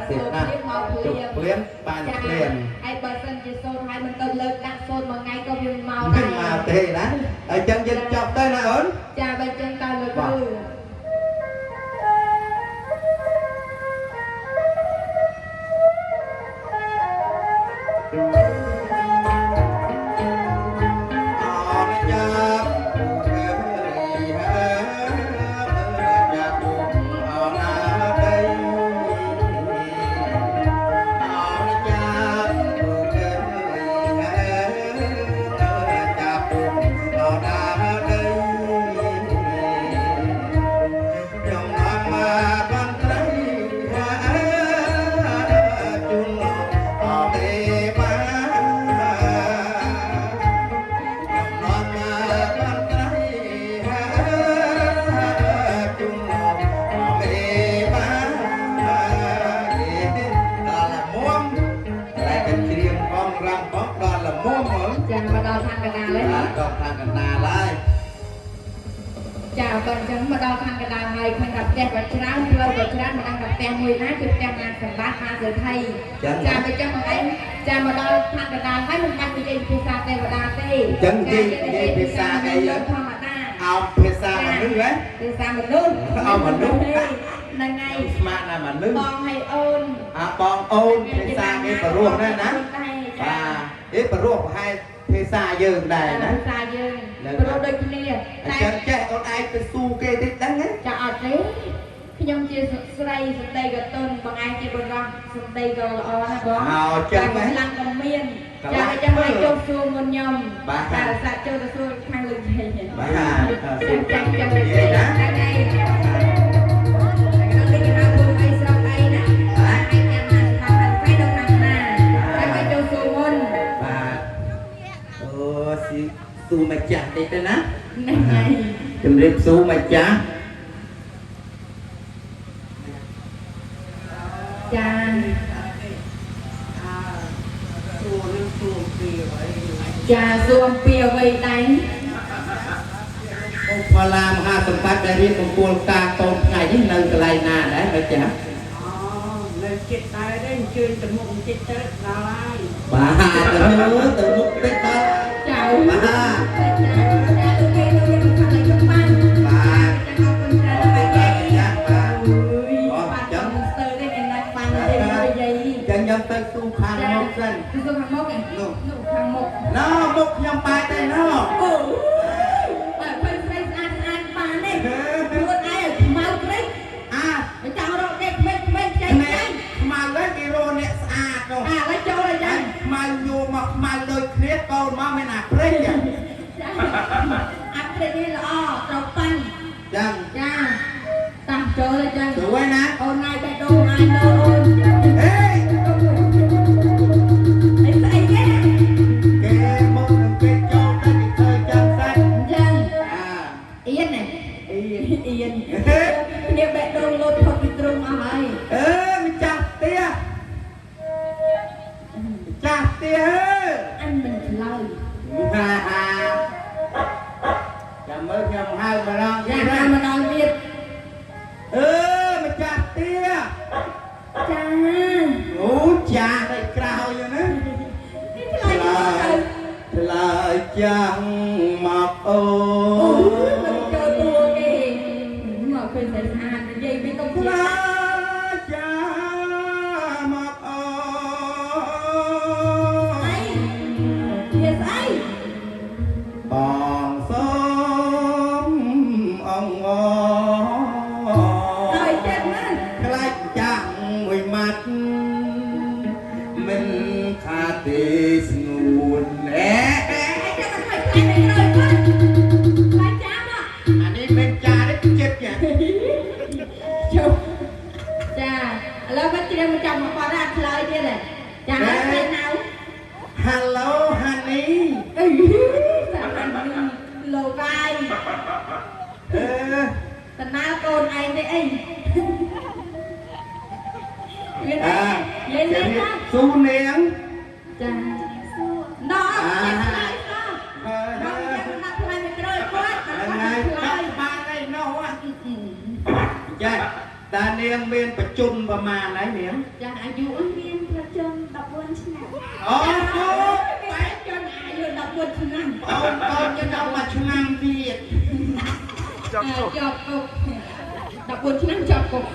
ក្សិទ្ធណាស់ មកភ្ ជ លៀង ប់ភ្លៀងបានភ្លៀង ហើយបើសិនជាសូត្រហើយមិនទៅលើកដាក់សូត្រមួយថ្ងៃក៏វាមិនមក មិនមកទេណាអញ្ចឹងយើងចប់ទៅណាអូន ចាបើអញ្ចឹងតើលោកគ្រូ អរចាប់ពូរីហើចាប់ពូអណាដីអរចាប់ពូរីហើចាប់ពូអណាដីខ្ញុំនាំមកបានត្រីហើជូនអមេបា នាំមកបានត្រីហាជុំមេបាដល់ល្មមតែកច្រៀងផងរំផងដល់ល្មមហ្មង ចាមកដល់ខាងកណ្ដាលហើយណា ដល់ខាងកណ្ដាលហើយ ចាបើអញ្ចឹងមកដល់ខាងកណ្ដាលហើយឃើញថាផ្ទះក៏ច្រើនផ្លូវក៏ច្រើនមិនដឹងថាផ្ទះមួយណាគឺផ្ទះណាសម្បត្តិណាសេដ្ឋីចាបើអញ្ចឹងមកឯងចាមកដល់ខាងកណ្ដាលហើយមិនបាច់និយាយភាសាទេវតាទេ អញ្ចឹងនិយាយភាសាអី ធម្មតា អោភាសាមនុស្សហ៎ ភាសាមនុស្ស អោមនុស្ស ហ្នឹងហើយ ស្មានណាមនុស្ស បងហើយអូន អាបងអូនភាសាគេបរោះណាណាបាទអេបរោះប្រហែលភាសាយើងដែរណា ភាសាយើងព្រោះដូចគ្នា អញ្ចឹងចេះអូនឯងទៅស៊ូគេតិចដឹងហ៎ ចាអត់ទេខ្ញុំជាស្រីសម្ដីក៏ទន់បងឯងជាបុរសសម្ដីក៏ល្អណាស់បង អោចឹងហ៎ កម្លាំងក៏មានចាអញ្ចឹងឲ្យចូលសួរមុនខ្ញុំ បាទ ចាសាក់ចូលទៅសួរខាងលោកយាយ បាទ ចាចាចា និយាយណា ហ្នឹងហើយក្នុងនេះគេហៅពួកអីស្រុកអីណាបាទឯងញ៉ាំណាស្ដាប់អត់ស្អីដល់ខាងណាតែឲ្យចូលសួរមុន បាទអូស៊ីស៊ូម្ចាស់តិចទៅណា ហ្នឹងហើយ ជំរាបស៊ូម្ចាស់ ចា សួរនឹងសួរពីអ្វី ចាសួរអំពីអ្វីដែរ អូផល្លាមហាសម្បត្តិដែលរៀបមង្គលការកូនថ្ងៃនេះនៅកន្លែងណាដែរម្ចាស់ អូនៅចិត្តដែរទេអញ្ជើញទៅមុខចិត្តទៅដល់ហើយ បាទទៅទៅមុខតិចដល់ ចៅ បាទ ចាចាលោកគេលោកគេខាងនេះខ្ញុំបាន បាទ ចាអរគុណច្រើនបាទយាយ ចាបាទ អើយបានចាំស្ទើរទេមានណាស់បានទេនិយាយ ចឹងខ្ញុំទៅស៊ូខាងមុខសិន គឺសួរខាងមុខឯង នោះ នោះខាងមុខ ណ៎មុខខ្ញុំបែរទៅណ៎ អូបើឃើញស្រីស្អាតស្អាតបានទេខ្លួនឯងឲ្យខ្មៅគ្រិច អា មិនចង់រកគេក្មេងក្មេងចៃ ណែ ចៃ ខ្មៅហ្នឹងគេរកអ្នកស្អាតនោះ អាឥឡូវចូលហើយចា ខ្មៅញួរមកខ្មៅដូចគ្នាកូនមកមានអាព្រេង ចាអាព្រេចនេះល្អត្រូវប៉ាន់ ចឹង ចាតាំងចូលហើយចា ស្រួយណា អូនណាយបេះដូងអាយមើលអូន អេ អីស្អីគេ គេមកនឹងគេចូលទៅគេធ្វើចឹងសិន អញ្ចឹង អា អៀនណា អី អៀន ហេ គ្នាបេះដូងលោតផុតពីទ្រុងអស់ហើយ អឺម្ចាស់ផ្ទះម្ចាស់ផ្ទះអើ អញមិនឆ្លើយ ហាហាចាំមើលខ្ញុំហៅម្ដង យ៉ា ទៀតណា មកម្ដងទៀត អឺម្ចាស់ផ្ទះ ចា អូចាស់តែក្រោយហ្នឹងណា នេះឆ្លើយទៅ ឆ្លើយចាំងមកអូ អូយមិនចូលតួគេមកឃើញស្អាតស្អាតនិយាយវិញកុំ ឆ្ ជឿ លើយចាំមកអូ អីជាស្អី បងសូមអងអ ដល់ចិត្តណា ខ្លាចចាក់មួយម៉ាត់មិនខាតទេស្ងួនណែ អីចាំមិនឲ្យខ្លាចទៅក្រោយគាត់ខ្លាចចាំមក អានេះមិនចាទេចិត្តចា ជុំចាឥឡូវមិនជ្រាបមកចាំមកគាត់អត់ឆ្លើយទៀតទេចាហើយស្អីណៅ Hello honey អីសាហាននេះលោកកាយ អឺ តណាកូនឯងទេអីមានអី អា លេងលេងណា ស៊ូនាង ចាណោះចាំឆ្លើយសោះ បងចាំដាក់ផ្លែមួយក្រោយគាត់ ហ្នឹងហើយ ឆ្លើយ បានហើយណោះចា តានាងមានបច្ចុប្បន្នប្រមាណហើយនាង ចាអាយុ មានប្រជជន14ឆ្នាំ អូអូ បែកជនអាយុ14ឆ្នាំ អូនកូនចំណមួយឆ្នាំទៀត ជាប់គុក14ឆ្នាំជាប់គុក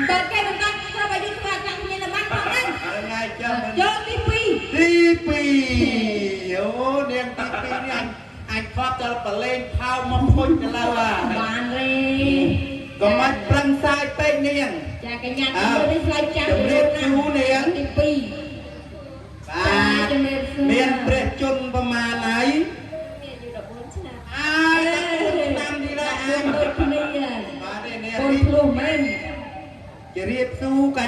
បើគេមិនបានស្រាប់អាយុស្មើចាំមានបានផងហ្នឹង ថ្ងៃចាំ យកទី2 ទី2អូនាងទី2នេះអញអញធ្លាប់តែប្រឡែងផោមកពុជទៅលើអា បានទេ កុំឲ្យប្រឹងសាយពេកនាង ចាកញ្ញាទី1នេះស្លាយចាំ ជំរាបជូរនាង ទី